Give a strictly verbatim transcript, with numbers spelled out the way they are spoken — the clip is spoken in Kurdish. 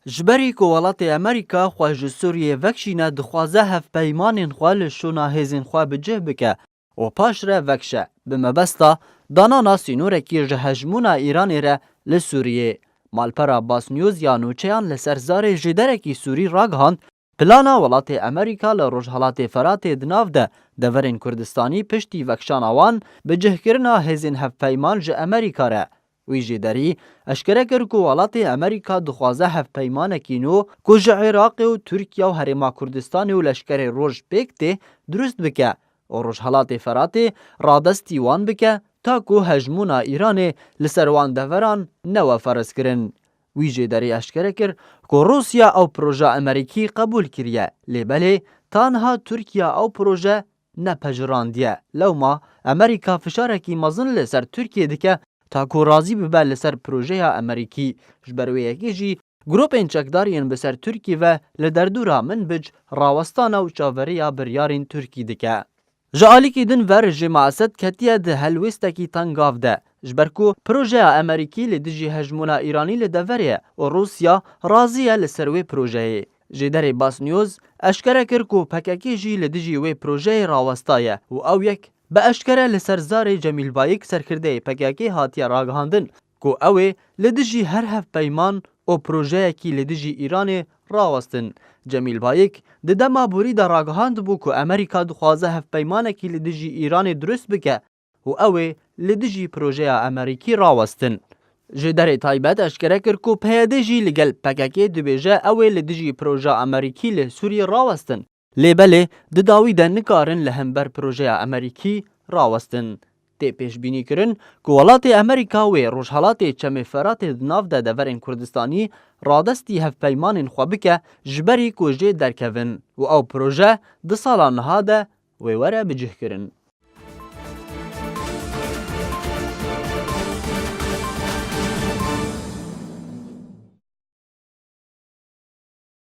Ji berî ku welatê Amerîka xwe ji Sûriyê vekişîne, dixwaze hevpeymanên xwe li şûna hêzên xwe bi cih bike û paşre vekişe, bi mebesta danana sînorekî ji hejmûna Îranê re li Sûriyê. Malpera Basnews ya nûçeyan li ser zarê jêderekî Sûrî ragihand, plana welatê Amerîka li Rojhelatê Feratê di nav de deverên Kurdistanî piştî vekişana wan bi cihkirina hêzên hevpeyman ji Amerîka re. Wî jêderî eşkere kir ku welatê Amerîka dixwaze hevpeymanekî nû ku ji Iraqê û Tirkiye û Herêma Kurdistanê û leşkerê Roj pêk tê dirust bike û Rojhelatê Feratê radestî wan bike, ta ku hejmûna Îranê li ser wan deveran newe ferizkirin. Wî jêderî eşkere kir ku Rûsya ew proja Amerîkî qebûl kiriye, lê belê ta niha Tirkiye ew proje nepejirandiye. Lewma Amerîka fişarekî mezin li ser Tirkiye dike, ta ku razî bibe li ser projeya Amerîkî. Ji ber wê yekê jî grûpên çekdar yên bi ser Tirkî ve li derdora Minbic rawestane û çaveriya biryarên Tirkî dike. Ji alîkî din ve rejîma Esed ketiye di helwêstekî tengav de, ji ber ku projeya Amerîkî li dijî hejmûna Îranî li deverê ye û Rûsya razî ye li ser wê projeyê. Jêderê Basnews eşkere kir ku P K K jî li dijî wê projeyê rawestaye û ew yek bi eşkere li ser zarê Cemîl Bayik, serkirdeyê P K K, hatiye ragihandin ku ew ê li dijî her hevpeyman û projeyekî li dijî Îranê rawestin. Cemîl Bayik di dema borî de ragihandibû ku Amerîka dixwaze hevpeymanekî li dijî Îranê dirust bike û ew ê li dijî projeya Amerîkî rawestin. Jêderê taybet eşkere kir ku P Y D jî li gel P K K dibêje ew ê li dijî proja Amerîkî li Sûriyê rawestin. Lê belê di dawî de nikarin li hember projeya Amerîkî rawestin. Tê pêşbînîkirin ku welatê Amerîka wê Rojhelatê Çemê Feratê di nav de deverên Kurdistanî radestî hevpeymanên xwe bike, ji berî ku jê derkevin û ew proje di sala niha de wê were bicihkirin.